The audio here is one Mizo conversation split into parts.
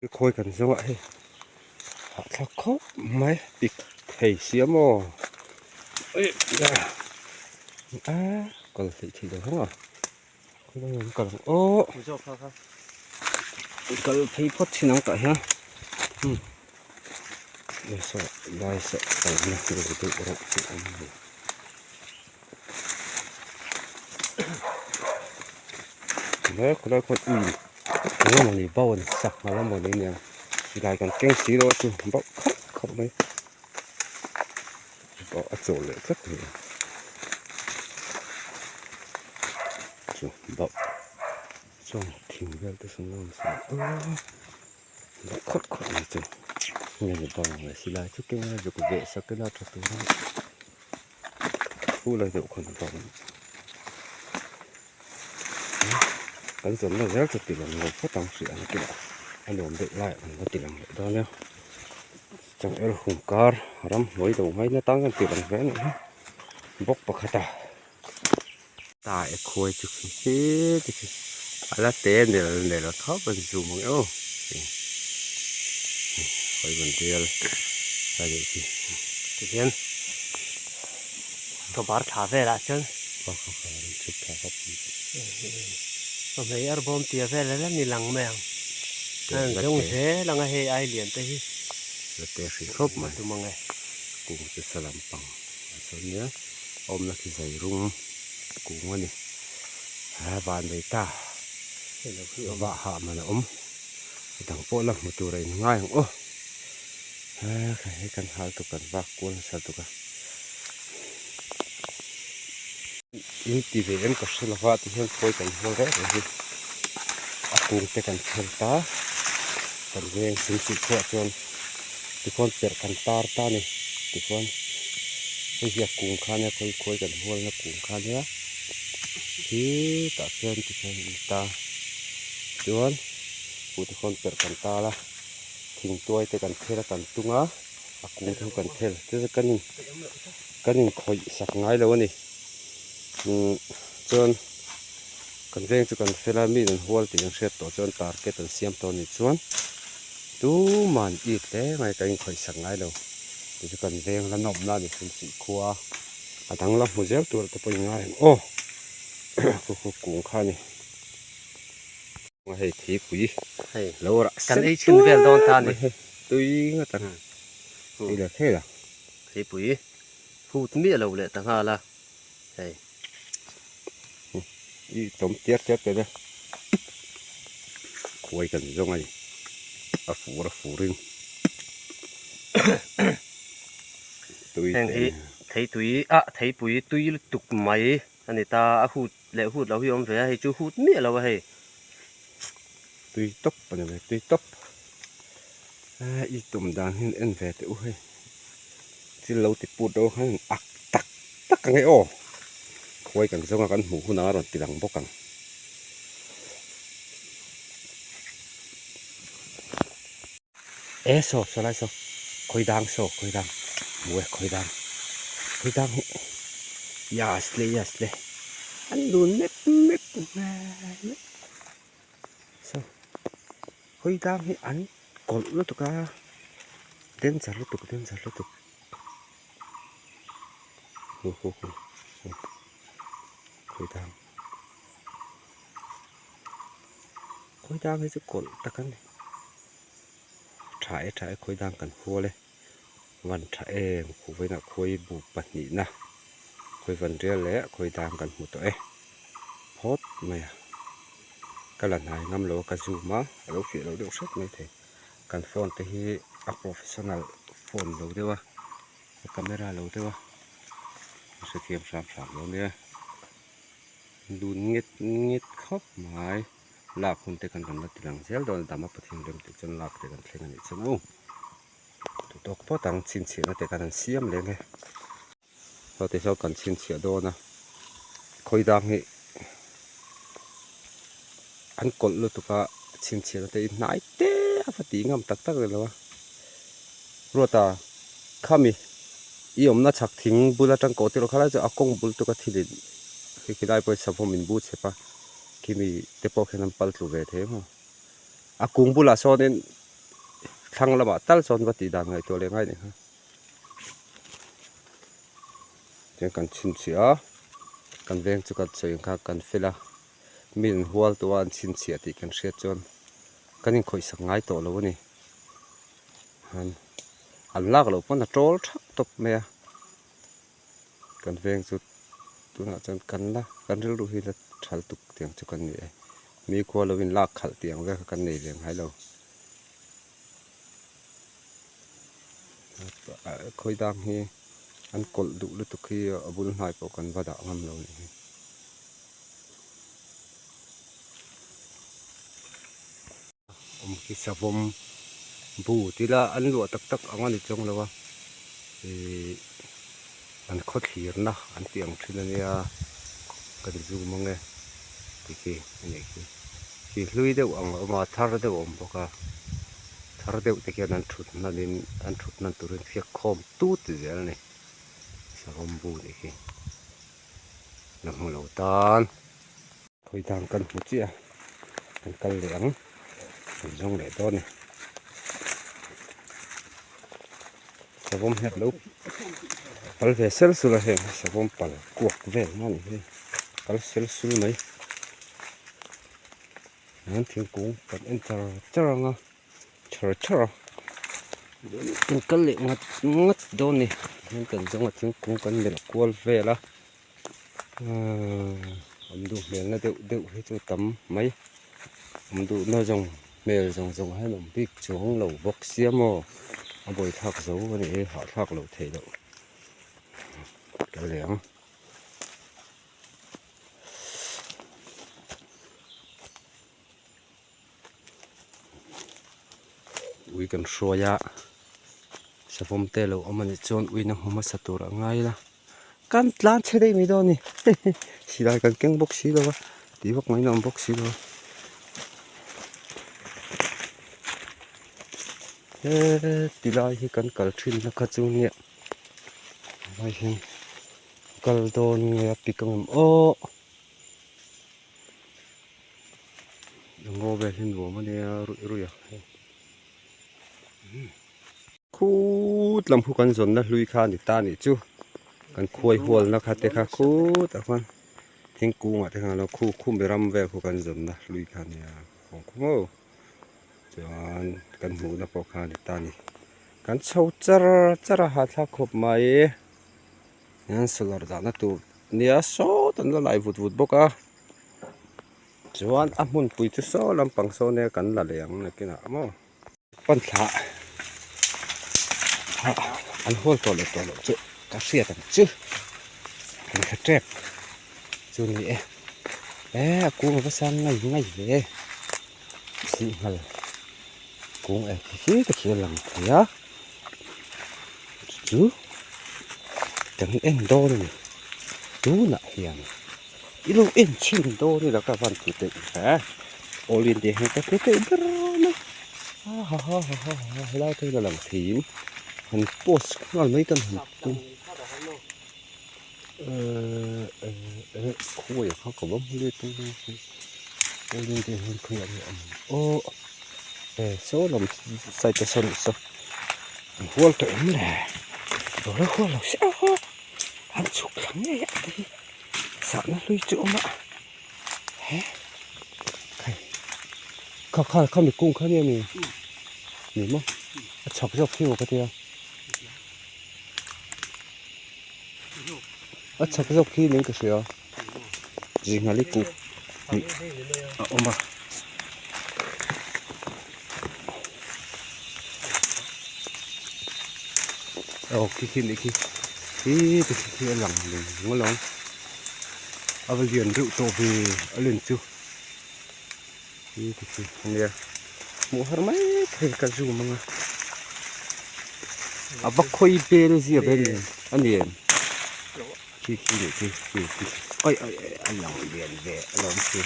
Khawi kan zawng ah hei hahthlak khawp mai pik thei sia maw a kal theih theih lo hang a khawilai ah an kal ang aw kal phei phawt thin ang tah hian saw lai saw kalna deuh deuh erawh chu a awm lo. He khawlai khawn ui eng emaw ni bauh a ni sangha emaw ni nia silai kan keng si lo a chu bauh kharh kharh mai pawh a chawl leh tlat mai a chu bauh chuan thing vel te sawn a awm sa a bauh kharh kharh mai chu nge ni bauh ang le silai chu keng a zuk veh sak ila tha tur a ni. Phul a deuh khan a bang kan zawmna zel chu ti lang lo phawt ang hrih ang kila a nuam deuh lai ang va ti lang leh dawn nia changel hung kar ramhnuai lo ngaina tang kan ti lang ve a nih hi bawk pakhat a ta e khuai chu khi khi te khi a la te nel nel khawp an zoom ang e aw khawi ban rial a nih khi tihian kawbar thla velah chuan hmei ar bawm tia vel a la ni lang mai ang a rawn zawng zel ang a hei ai lian te hi la te hrih khawp mai tum ang e kung chu sa lampang a sawn nia a awmna khi zai rum kung a ni a van nei ta vah hah man a awm dang pawh la hmu tur a in ngai ang aw hei kan hal tuk kan vak kual nasa tuk a in ti ve em ka hre lova ti hian khawi kan hawl reng reng hi a kung te kan phel ta kan veng sin chih khuah chuan tikhuan perh kan tar ta a ni tikhuan hei hi a kung kha ania khawi khawi kan hual na kung kha ania khitah khian tikhian a ni ta chuan huh te khuan perh kan tar a thingtuai te kan phel a kan tung a a kung te chu kan phel chu chu kan in kan inkhawih sak ngai lo a ni umm chuan kan veng chu kan fel a mi an hual tih an hriat tawh chuan target an siam tawh a nih chuan tuman it hle mai kan inkhawih sak ngai lo tih chu kan veng la nawmna a ni hrim sih khua a dang la hmu zel tur te pawh in ngai ang aw khu khu kung kha a ni hei thipui hei lo rah kan ei chhin vel dawn ta a ni tui ngawt ang ei la thei la thipui hut miah lo leh ta nghal a hei. I tawm tiar tiar teh le khuai kan zawng a ni a fur a furin tui heng hi theitui ah theipui tui lutuk mai a ni ta a hut leh hut lo hi a awm ve a hei chu hut miah lo a hei tui tawp a ni mai tui tawp i tum dan hian en ve teh u hei. Thil lo ti put deuh khan ak tak tak ang e aw khuai kan zawnga kan hmuh hunah a rawn ti lang bawk ang. E saw saw lai saw khawi dang saw khawi dang hmu e khawi dang khawi dang hi yas le yas le an dun mep mep mai saw khawi dang hi an kawlh lutuk a danger lutuk danger lutuk hu hu hu hu khawi dang khawi dang hi chu kawlh tak a ni tha e tha e khawi dang kan hual e van tha em khuvainah khawi bu pahnihna khawi van rial leh khawi dang kan hmu tawh e phawt mai a. Ka la hnai ngam lo a ka zoom a, a lo fiah lo deuh hret mai thei. Kan phone te hi a professional phone lo deuh a, a camera lo deuh a, a hrethiam hram hram lo nia. Dun nget nget khawp mai, lak hun te kan rawn la ti lang zel dawn a, dam a Pathian rem tih chuan lak te kan thleng a nih chuan aw. Tawk phawt ang chhinchhiahna te khan an siam leng e. Saw te saw kan chhinchhiah dawn a khawi dang hi an kawlh lutuk a chhinchhiahna te hi hnai te a va tih ngam tak tak rih lo a Ruata khami i awmna chhak thing bul atang kawh tirh khalai chu a kawng bul tuk a thil in khi khilai pawh hi savawm in bu chep a khimi te pawh khian an pal tlu ve thei ang a kung bulah sawnin. Thlang lamah tal chuan va tih dan ngaihtuah leh ngai nih kha. Tiang kan chhinchhiah a, kan veng chu kan sawi ang kha kan fel a, mi in hual tawh a an chhinchhiah tih kan hriat chuan kan inkhawihsak ngai tawh lo a ni. An an lak loh pawn a tawl thak tawp mai a, kan veng chu tunah chuan kan la kan rilru hi la thal tuk tiang chu kan ni e, mi khua lo in lak khalh tih ang vel kha kan nei ve ngai lo. Khawi dang hi an kawlh duh lutuk hi a bul hnai pawh kan va dah ngam lo nih hi. Awm khi savawm bu tih la an luah tak tak ang a ni chuang lo a ihh an khawthlirna an tih ang thin a nia kan zoom ang e tih khi a nih khi. Khi hlui deuh ang a awm a thar deuh a awm bawk a thar deuh te khian an thut hnan in an thut hnan turin fiak khawm tut zel a ni savawm bu nih khi la hmu lo tan. Khawi dang kan hmu chiah a kan kal leh ang kan zawng leh dawn a ni savawm hian lo pal ve sel sul a heng hi savawm pal kuak vel na a nih hi kal sel sul mai an thingkung kan en char char ang a char char a kan kal leh ngat ngat dawn a ni tihian kan zawng a thingkung kan melh kual vel a. Awm duh hmelna deuh deuh hi chu tam mai awm duhna zawng hmel zawng zawng hian awm bik chuang lo bawk sia maw a buaithlak zo a nih hi hahthlak loh theih loh ka leh ang. Ui kan hruai a savawm te lo awm a nih chuan ui na hmu hmasa tur a ngai la kan tlan chhe daih mai dawn a ni silai kan keng bawk si lo a tih vak mai na awm bawk si lo a he ti lai hi kan kal thin na kha chu nia helai hian kal dawn nge a pik ang em aw. Ngaw vel hi nuam a nia ruih ruih a hei khut lam khu kan zawnna hlui kha a ni ta nih chu kan khuai hualna kha te kha khutah khuan thingkungah te khan a lo khu khumi ram vel khu kan zawnna hlui kha a nia kawng khu maw chuan kan hmuhna pawh kha a ni ta a ni kan chho char char a hahthlak khawp mai hian solar dahna tur nia sawt an la lai vut vut bawk a. Chuan a hmunpui chu saw lampang saw nia kan la leh ang nakinah maw. Pan thla ah an hawl tawh leh tawh loh chu ka hriat ang chu kan hre tep chu ni e e a kung a va sang ngai ngai ve singhal kung e khi khi te khi a lang thei a chu chu kan en dawn a ni tunah hian. I lo en chhin dawn ila ka van tlu teih ve All India hian ka tlu teih ber mai a ha ha ha ha ha helai te hi la lang theiin han post nghal mai kan han tum ehh ehh khawi kha ka va hmu let ang All India hian khawiah nge a awm aw eh saw lam side te sawn saw an hual tawh em le lo la hual lo se aw an chhuk thla ngei a te hi. Sahna hlui chu awm a he khai kha kha khami kung kha nia mi ni maw a chhak zawk khi maw ka tia a chhak zawk khi niin ka hria zinghali kuk hnih a awm a. Aw khi khi nih khi khi te khi khi a lang lung alawm a va lian reuh tawh ve a len chu khi te khi ania hmuh har mai thei ka zoom ang a a va khawi bel zia vel nen a ni em khi khi nih khi khi khi ai ai ai a lang lian ve alawm khi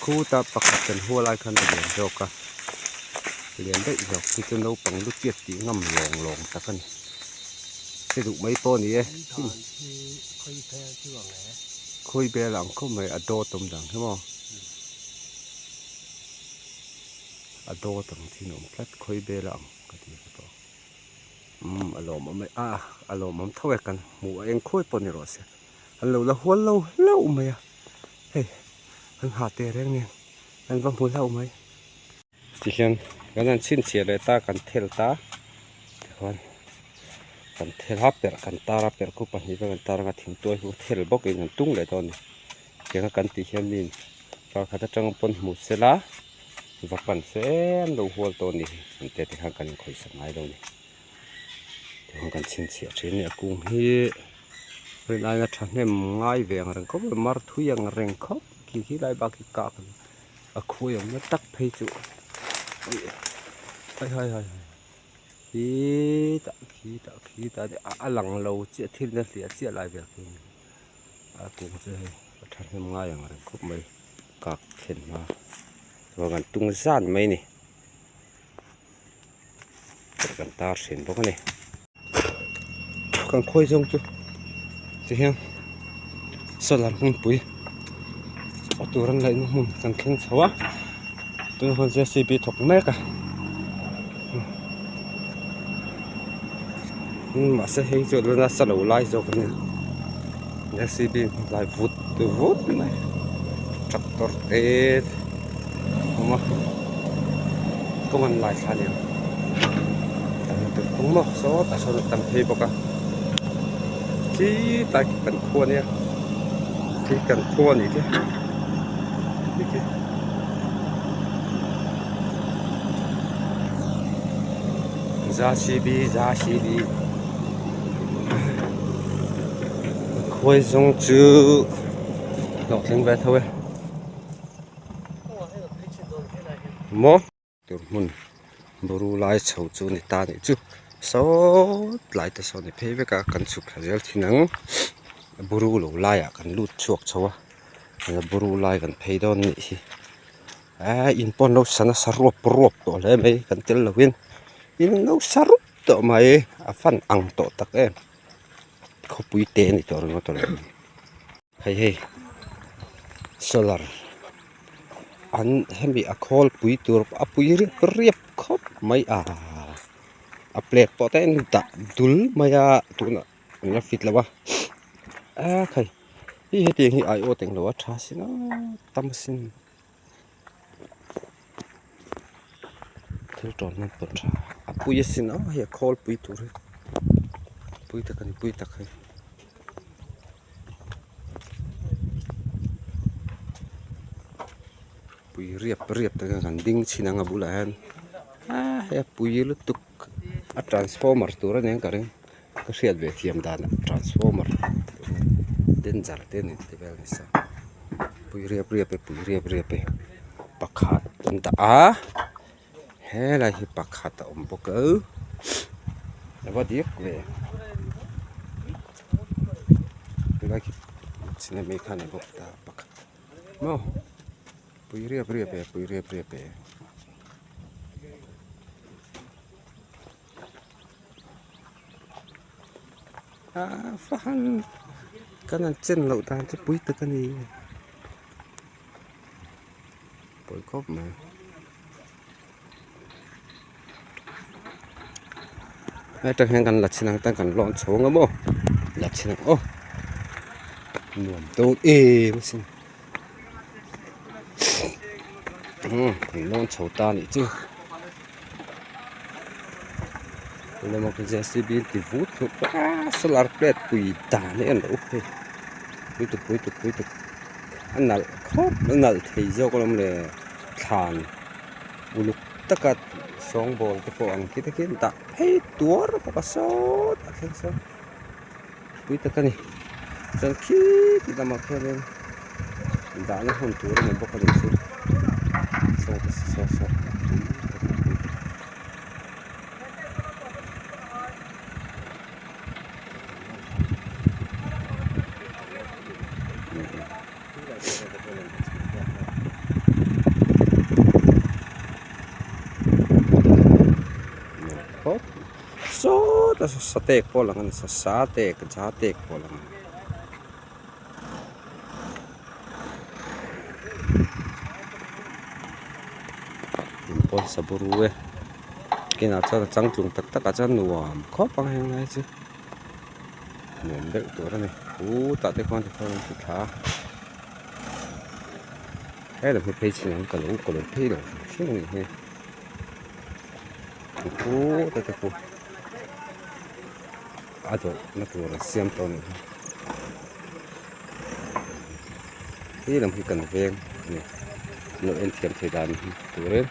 khuta pakhat kan hual lai khan a lian zawk a. Lian daih zawk hi chu naupang lu chiat tih ngam lawng lawng tak a ni. Che duh mai pawh a ni e. Khawi bel ang khawp mai a dawt awm dan hi maw. A dawt ang chin a awm tlat khawi bel a ang ka ti ve tawh umm a lawmawm e a a lawmawm tho e kan hmuh a eng khawi pawh ni rawh se an lo la hual lo hlauh mai a hei an ha teh reng nen an va hmu hlauh mai. Tihian kan han chhinchhiah leh ta kan thel ta tichuan kan thel a perh kan tar a perh khu pahnih vel kan tar anga thingtuai hi thel bawkin an tung leh dawn a ni. Tianga kan tih hian mi kar khat atang pawn hmu sela va pan se em lo hual tawh a ni an tia te khan kan inkhawihsak ngai lo a ni. Tichuan kan chhinchhiah thin a ni a kung hi rin aina thahnem ngai ve ang reng khawp mai mar thui ang reng khawp khi khi lai bak hi kak a ni. A khawi awmna tak phei chu hai hai hai khitah khitah khitah a lang lo chiah thil na hliah chiah lai vel khi a kung chu hei a thahnem ngai ang reng khawp mai kak thlen hma chuan an tung zan mai a ni kan tar thin bawk a ni kan khawi zawng chu tihian solar hmunpui a tur an laihna hmun kan thleng chho a tunah hian j c b thawk mek a mahse hei chu la nasa lo lai zawk a ni j c b lai vut vut mai tractor te a awm a kawng an lai thla aniang kawng maw sawtah sawn a tam phei bawk a khi tlai khi kan khua ania khi kan khua anih khi khi khi JCB khuai zawng chu hlawhtling ve tho e. Maw tur hmun buru lai chho chu ni ta nih chu sawt lai te sawn ni phei vek a kan chhuk thla zel thin ang buru lo laiah kan lut chhuak chho a buru lai kan phei dawn a nih hi eee in pawh an lo sa nasa ruap ruap tawh hle mai kan tel lovin in an lo sa rup tawh mai a fan ang tawh tak em khawpui te a ni tawh ringawt a lo. Hei hei solar an hemi a khawl pui tur a pui riap riap khawp mai a a plate pawh te an dah dul mai a tunah an la fit lo a a khai hei hetiang hi aiawt englo a tha sin a tam sin thil tawn nan pawh tha a pui asin a hei a khawl pui tur hi pui tak a ni pui tak hei. Pui riap riap te hian kan ding chhin ang a bulah hian aa hei a pui lutuk a transformer tur a ni ang ka ring ka hriat ve thiam danah transformer danger te a ni tih vel a ni sa pui riap riap e pui riap riap e pakhat an dah a helai hi pakhat a awm bawk a a va dik ve helai khi chinai mai khan a bawk ta pakhat maw pui riap riap e pui riap riap e. Ah fahan kan han chen loh dan chu pui tak a ni pawi khawp mai hetah hian kan la chhin ang tan kan lawn chho ang maw la chhin ang aw nuam dawn em asin umm kan lawn chho ta anih chu. Lama khi JCB an ti vut hlawk a solar plate pui dan hi a lo hei pui tuk pui tuk pui tuk a nalh khawp a nalh thei zawk alawm le thlan uluk taka sawngbawl te pawh ang khi te khi an dah phei tuar bawk a sawtah thleng sawn pui tak a ni chuan khiti lamah khianin dahna hun tur a ni bawk a ni chu saw te saw saw pui tak a ni. Sawta satek pawh a lang a ni satek jatek pawh a lang a ni. sa buru e kinah chuan a changtlung tak takah chuan nuam khawp ang heng lai chu nuam deuh tur a ni khutah te khuan tikhuan an ti thla a helam hi phei chin ang ka lo ka lo phei lo hrim hrim a nih hi khutah te khu a dawhna tur an siam tawh a nih hi he lam hi kan veng a ni an lo en thiam thei dan turin.